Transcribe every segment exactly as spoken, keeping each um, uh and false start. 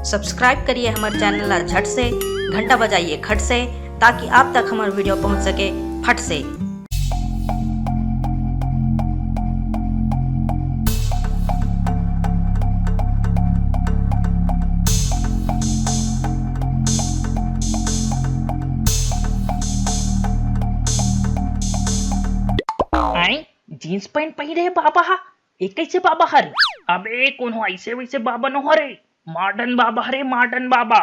Subscribe करिए हमर channel ला झट से, घंटा बजाइए खट से, ताकि आप तक हमर वीडियो पहुंच सके फट से। आए, जींस पैंट पहिरे हे बाबा हा, ए कइसे बाबा हरे? अबे कोनो अइसे वइसे बाबा नो हरे, मॉडर्न बाबा हरे, मॉडर्न बाबा।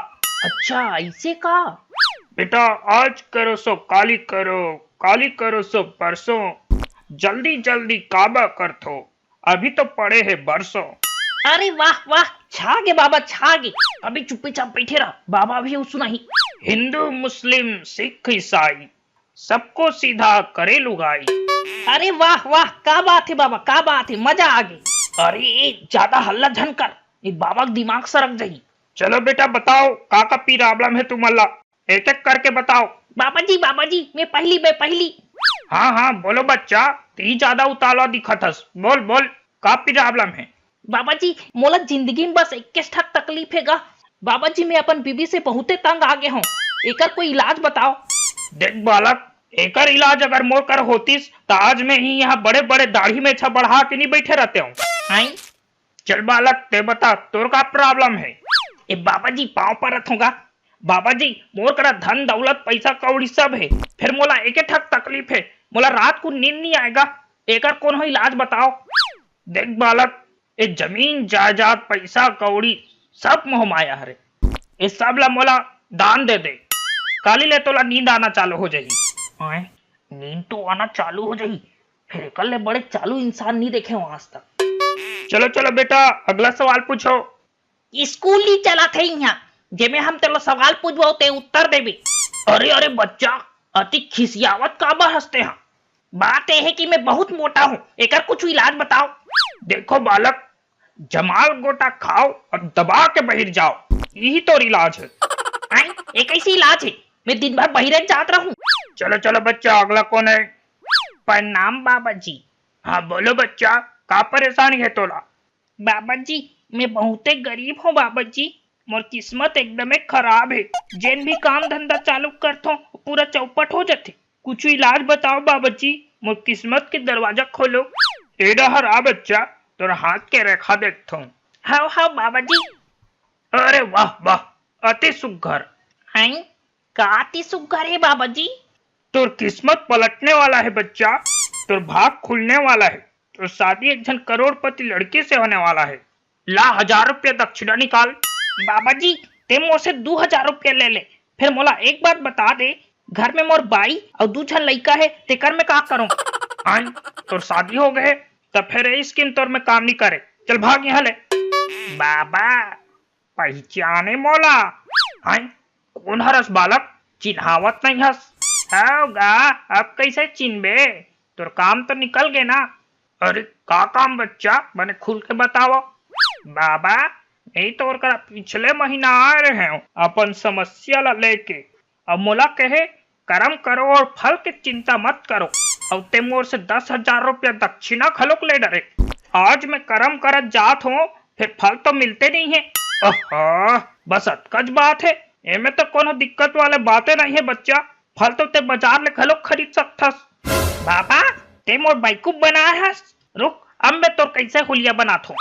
अच्छा, अइसे का? बेटा, आज करो सो काली करो, काली करो सो परसों, जल्दी जल्दी काबा करथो, अभी तो पड़े हे बरसों। अरे वाह वाह, छा गे बाबा, छा गे। अभी चुप्पे चाप बैठे रह, बाबा भी सुनाही। हिंदू, मुस्लिम, सिख, ईसाई, सबको सीधा करे लुगाई। अरे वाह वाह, का बात हे बाबा, का बात हे, मजा आ गे। अरे, ज्यादा हल्ला झन कर, ए बाबा के दिमाग सरक जाही। चलो बेटा, बताओ, का का प्रॉब्लम हे तुमन ला? एक एक करके बताओ। बाबा जी, बाबा जी, मैं पहली, मैं पहली। हाँ हाँ, बोलो बच्चा, ती ज्यादा उतावला दिखत हस। बोल बोल, का प्रॉब्लम हे? बाबा जी, मोला जिंदगी में बस इक्कीस ठक तकलीफ हे गा। बाबा जी, मैं अपन बीबी से बहुते तंग आ गे हूँ, एकर कोई इलाज बताओ। देख बालक, एकर इलाज अगर मोर कर होतिस, त आज मैं ही यहाँ बड़े बड़े दाढ़ी मेछा बढ़ा के नहीं बैठे रहते हूँ। हैं? चल बालक, ते बता, तोर का प्रॉब्लम हे? ए बाबा जी, पाँव परत हूँ गा। बाबा जी, मोर करा धन दौलत पैसा कौड़ी सब हे, फिर मोला एके ठक तकलीफ हे, मोला रात को नींद नहीं आएगा, एकर कोनो इलाज बताओ। देख बालक, ए जमीन जायदाद पैसा कौड़ी सब मोह माया हरे, ए सब ला मोला दान दे दे, काली ले तोला नींद आना चालू हो जाही। आय, नींद तो आना चालू हो जाही, फिर एकर ले बड़े चालू इंसान नहीं देखे हूँ आज तक। चलो चलो बेटा, अगला सवाल पूछो। स्कूल ही चलत हे इहाँ, जेमे हम तेला सवाल पूछबो, ते उत्तर देबे। अरे अरे बच्चा, अति खिसियावत काबर हस ते हा? बात ए हे कि मैं बहुत मोटा हूँ, एकर कुछ इलाज बताओ। देखो बालक, जमाल गोटा खाओ और दबा के बहिर जाओ, यही तोर इलाज हे। आई, ए कैसे इलाज हे? मैं दिन भर बहिरे जात रहूं। चलो चलो बच्चा, अगला कौन हे? प्रणाम बाबा जी। हाँ बोलो बच्चा, का परेशानी हे तोला? बाबा जी, मैं बहुते गरीब हूँ बाबा जी, मोर किस्मत एकदमे खराब हे। जेन भी काम धंधा चालू करथों, पूरा चौपट हो जाथे। कुछ इलाज बताओ बाबा जी, मोर किस्मत के दरवाजा खोलो। ए डहर आ बच्चा, तोर हाथ के रेखा देखथों। हाव हाव बाबा जी। अरे वाह वाह, अति सुघर। हैं? का अति सुघर हे बाबा जी? तोर किस्मत पलटने वाला हे बच्चा, तोर भाग खुलने वाला हे, तोर शादी एक झन करोड़पति लड़की से होने वाला हे। ला, हजार रुपया दक्षिणा निकाल। बाबा जी, ते मोर से दू हजार रुपया ले ले, फिर मोला एक बात बता दे, घर में मोर बाई अउ दू झन लइका हे, तेकर में का करूं? आय, तोर शादी हो गए, तब फिर ए स्कीम तोर में काम नहीं करे। चल भाग यहाँ ले। बाबा, पहिचाने मोला? हाय, कोन हरस बालक? चिन्हावत नहीं हस? हव गा, अब कैसे चिन्हबे? तोर काम तो निकल गे ना। अरे, का काम बच्चा? बने खुल के बतावा। बाबा, नहीं तो ओकर पिछले महीना आए रहे हो अपन समस्या ला लेके। अब मोला कहे, "करम करो और फल के चिंता मत करो।" अउ ते मोर से दस हजार रुपया दक्षिणा घलोक ले डरे। आज मैं करम करत जात हों, फिर फल तो मिलते नहीं है। अहा, बस अतकच बात है, एमे तो कोनो दिक्कत वाले बाते नहीं है बच्चा। फल तो ते बाजार ले घलोक खरीद सकथस। बाबा, ते मोर बेवकूफ बनाए हस। रुक, अब मैं तोर कैसे हुलिया बनात हों।